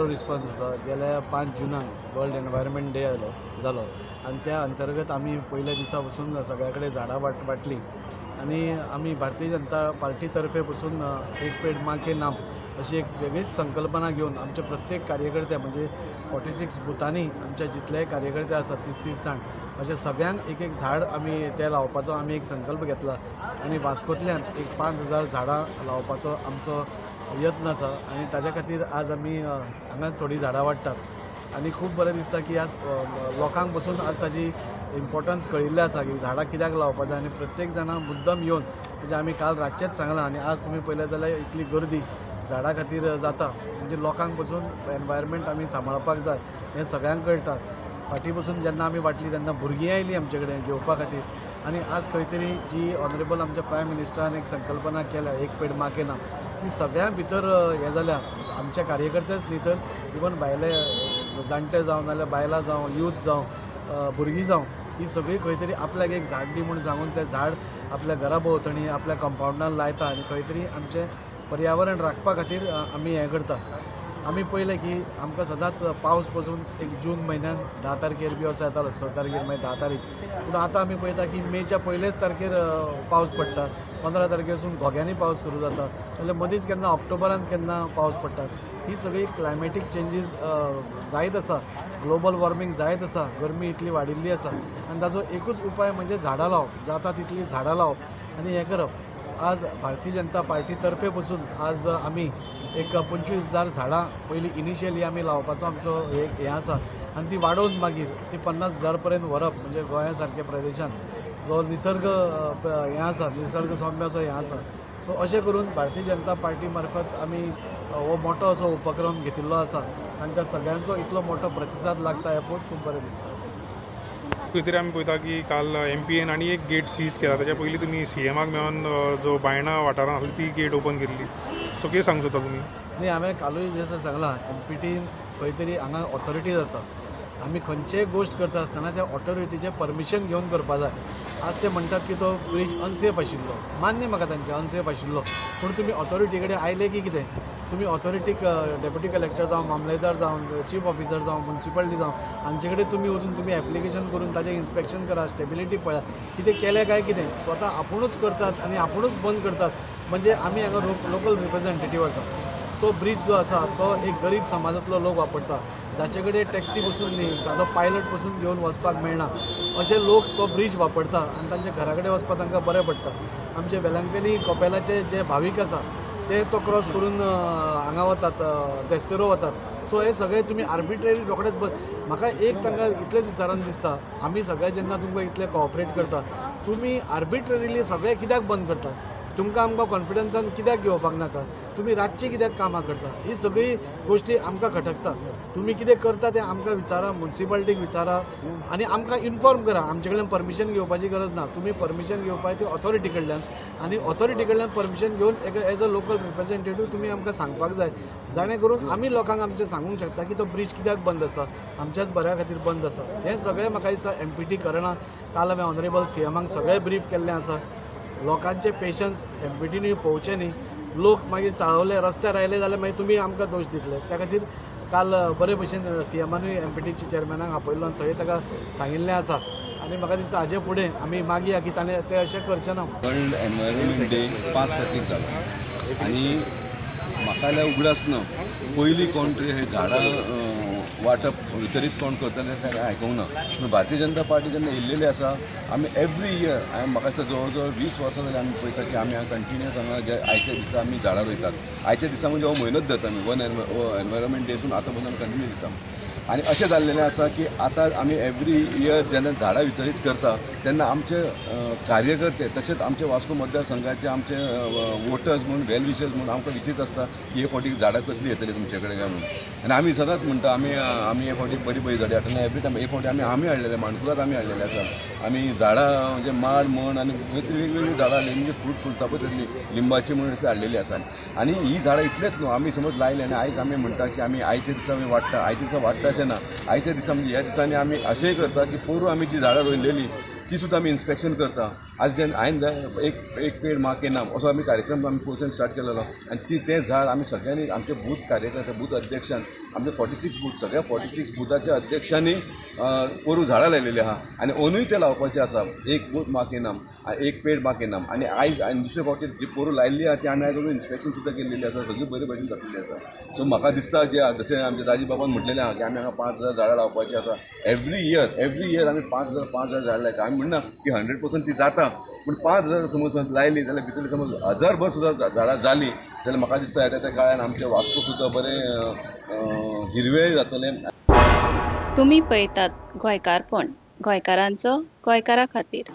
बरो रिस्पॉन्स आसा. गेल्या 5 जूनाक वर्ल्ड एनवायरमेंट डे जालो आनी त्या अंतर्गत आमी पयल्या दिसा पसून सगळ्या कडेन झाडां वांटली आनी आमी भारतीय जनता पार्टी तर्फे पसून एक पेड माँ के नाम अशी एक वेगळीच संकल्पना घेवन आमचे प्रत्येक कार्यकर्ते म्हणजे 46 बुथांनी आमचे जितलेय कार्यकर्ते आसात 30-30 जाण अशे सगळ्यांक एक एक झाड आमी ते लावपाचो आमी एक संकल्प घेतला आनी वास्कोंतल्यान एक 5,000 झाडां लावपाचो आमचो यत्न आसा आनी ताज्या खातीर आज आमी हांगा थोडीं झाडां वाडटात आनी खूब बरें दिसता की आज लोकांक पसून आज ताजी इम्पॉर्टन्स कळिल्लें आसा की झाडां कित्याक लावपाक जाय आनी प्रत्येक जाणां मुद्दम येवन म्हणजे आमी काल रातचेंच सांगलां आनी आज तुमी पळयलें जाल्यार इतली गर्दी झाडां खातीर जाता म्हणजे लोकांक पसून एनवायरमेंट आमी सांबाळपाक जाय हें सगळ्यांक कळटा. फाटीं पसून जेन्ना आमी वांटली तेन्ना भुरगीं आयलीं आमचे कडेन घेवपा खातीर आनी आज खंय तरी जी ऑनरेबल आमच्या प्रायम मिनिस्टरान एक संकल्पना केल्या एक पेड माँ के नाम ती सगळ्यां भितर हें जाल्या. आमच्या कार्यकर्तेच न्ही तर इवन भायले जाणटे जावं नाजाल्यार बायलां जावं, यूथ जावं, भुरगीं जावं, ही सगळीं खंय तरी आपल्याक एक झाड दी म्हूण सांगून तें झाड आपल्या घरा भोंवतणी आपल्या कंपावंडान लायता आनी खंय तरी आमचें पर्यावरण राखपा खातीर आमी हें करता. आमी पळयलें की आमकां सदांच पावस पसून एक जून म्हयन्यान 10 तारखेर बी असो येतालो, 6 तारखेर मागीर 10 तारीख, पूण आतां आमी पळयता की मेच्या पयलेच तारखेर पावस पडटा, 15 तारखेरसून घोग्यांनी पावस सुरू जाता, जाल्यार मदींच केन्ना ऑक्टोबरान केन्ना पावस पडटा. ही सगळी क्लायमेटीक चेंजीस जायत आसा, ग्लोबल वॉर्मींग जायत आसा, गरमी इतली वाडिल्ली आसा आनी ताजो एकूच उपाय म्हणजे झाडां लावप, जाता तितलीं झाडां लावप आनी हें करप. आज भारतीय जनता पार्टी तर्फे पसून आज आमी एक 25,000 झाडां पयलीं इनिशियली आमी लावपाचो आमचो एक हें आसा आनी ती वाडोवन मागीर ती 50,000 पर्यंत व्हरप म्हणजे गोंया सारक्या प्रदेशांत जो निसर्ग हें आसा, निसर्ग सौम्याचो हें आसा. सो अशें करून भारतीय जनता पार्टी मार्फत आमी हो मोठो असो उपक्रम घेतिल्लो आसा आनी त्या सगळ्यांचो इतलो मोठो प्रतिसाद लागता हें पळोवन खूब बरें दिसता. खंय तरी आमी पळयता की काल एमपीएन आनी एक गेट सीज केला, ताच्या पयलीं तुमी सीएमाक मेळोन जो बायणा वाठारांत आसली ती गेट ओपन केल्ली, सो कितें सांगूंक सोदता तुमी? न्ही, हांवें कालूय जशें सांगलां एमपीटीन खंय तरी हांगा ऑथॉरिटीज आसा, आमी खंयचेय गोश्ट करता आसतना त्या ऑथॉरिटीचें परमिशन घेवन करपा जाय. आज ते म्हणटात की तो ब्रीज अनसेफ आशिल्लो, मान्य म्हाका तांचें अनसेफ आशिल्लो, पूण तुमी ऑथॉरिटी कडेन आयले की कितें तुमी ऑथॉरिटीक डेप्युटी कलेक्टर जावं, मामलेदार जावं, चीफ ऑफिसर जावं, मुन्सिपालिटी जावं, हांचे कडेन तुमी वचून तुमी एप्लिकेशन करून ताजें इन्स्पेक्शन करा, स्टेबिलिटी पळया कितें केलें काय कितें. स्वता आपुणूच करतात आनी आपुणूच बंद करतात म्हणजे आमी हांगा लोकल रिप्रेझेंटेटीव आसा. तो ब्रीज जो आसा तो एक गरीब समाजांतलो लोक वापरता, जाचे कडेन टॅक्सी पसून न्ही, सादो पायलट पसून घेवन वचपाक मेळना अशे लोक तो ब्रीज वापरता आनी तांच्या घरा कडेन वचपाक तांकां बरें पडटा. आमचे वेलंकनी कपेलाचे जे भावीक आसा ते तो क्रॉस करून हांगा वतात, देस्तेरो वतात. सो हे सगळे तुमी आर्बिट्ररी रोखडेच म्हाका एक तांकां इतलेंच विचारून दिसता, आमी सगळे जेन्ना तुमकां इतले कॉपरेट करता तुमी आर्बिट्ररीली सगळें कित्याक बंद करता? तुमकां आमकां कॉन्फिडन्सान कित्याक घेवपाक नाका? तुमी रातची कित्याक कामां करता? ही सगळी गोश्टी आमकां खटकता. तुमी कितें करता तें आमकां विचारा, मुन्सिपालिटीक विचारा आनी आमकां इन्फॉर्म करा. आमचे कडल्यान परमिशन घेवपाची गरज ना, तुमी परमिशन घेवपाक ती ऑथॉरिटी कडल्यान आनी ऑथॉरिटी कडल्यान परमिशन घेवन एक एज अ लोकल रिप्रेझेंटेटीव तुमी आमकां सांगपाक जाय, जाणें करून आमी लोकांक आमचें सांगूंक शकता की तो ब्रीज कित्याक बंद आसा, आमच्याच बऱ्या खातीर बंद आसा. हें सगळें म्हाका दिसता एमपीटी करना. काल हांवें ऑनरेबल सीएमाक सगळें ब्रीफ केल्लें आसा. लोकांचे पेशन्स एमपीटीनूय पळोवचें न्ही, लोक मागीर चाळवले रस्त्यार आयले जाल्यार मागीर तुमी आमकां दोश दितले. त्या खातीर काल बरे भशेन सीएमानूय एमपीटीच्या चेअरमॅनाक आपयल्लो आनी थंय ताका सांगिल्लें आसा आनी म्हाका दिसता हाजे फुडें आमी मागया की ताणें तें अशें करचें ना. वर्ल्ड एनवायरमेंट डे 5 तारखेक जालो आनी म्हाका जाल्यार उगडास ना पयलीं कोण तरी हे झाडां वांटप वितरीत कोण करतले काय आयकूंक ना, पूण भारतीय जनता पार्टी जेन्ना येयल्लेली आसा आमी एवरी इयर हांवें म्हाका दिसता जवळ जवळ 20 वर्सां जालीं आमी पळयता की आमी हांगा कंटिन्युअस हांगा जे आयच्या दिसा आमी झाडां रोयतात. आयच्या दिसा म्हणजे हो म्हयनोच धरता आमी वन एनवायरमेंट डेसून आतां पसून कंटिन्यू दिता आनी अशें जाल्लेलें आसा की आतां आमी एवरी इयर जेन्ना झाडां वितरीत करता तेन्ना आमचे कार्यकर्ते तशेंच आमचे वास्को मतदारसंघाचे आमचे वोटर्स म्हूण वेल विशर्स म्हूण आमकां विचारत आसता की हे फावटी झाडां कसलीं येतलीं तुमचे कडेन काय म्हणून. आनी आमी सदांच म्हणटा आमी आमी हे फावटी बरी बरी झाडां हाडटा. एवरी टायम हे फावटी आमी आमी हाडलेले, माणकुलात आमी हाडलेले आसा. आमी झाडां म्हणजे माड म्हण आनी वेगवेगळीं झाडां हाडलेली म्हणजे फ्रूट फुलता पळय तसली लिंबाची म्हण असली हाडलेली आसा. आनी ही झाडां इतलेंच न्हू आमी समज लायले आनी आयज आमी म्हणटा की आमी आयच्या दिसा आमी वाडटा, आयच्या दिसा वाडटा अशें ना. आयच्या दिसा म्हणजे ह्या दिसांनी आमी अशेंय करता की पोरूं आमी जी झाडां रोयलेली ती सुद्दां आमी इन्स्पेक्शन करता. आज जेन्ना हांवें एक एक पेड माँ के नाम असो आमी कार्यक्रम आमी पोरसून स्टार्ट केलेलो आनी ती तें झाड आमी सगळ्यांनी आमचे बूथ कार्यकर्ते, बूथ अध्यक्षान, आमचे 46 बूथ, सगळ्या 46 बुथाच्या अध्यक्षांनी पोरूं झाडां लायलेली आहा आनी अंदूय ते लावपाचे आसा. एक बूथ माँ के नाम, एक पेड माँ के नाम. आनी आयज आनी दुसरे फावटी जी पोरूं लायिल्ली आहा ती आमी आयज इन्स्पेक्शन सुद्दां केल्लेली आसा, सगळी बरे भशेन जातलेली आसा. सो म्हाका दिसता जे जशें आमच्या दाजी बाबान म्हटलेलें आहा की आमी हांगा 5000 झाडां लावपाची आसा. एवरी इयर आमी 5000 5000 झाडां लायता. आमी म्हणना की 100% ती जाता, पूण 5000 समज लायली जाल्यार भितर समज 1000 सुद्दां झाडां जालीं जाल्यार म्हाका दिसता येता त्या काळान आमचें वास्को सुद्दां बरें हिरवें जातलें. तुमी पळयतात गोंयकारपण, गोंयकारांचो गोंयकारा खातीर.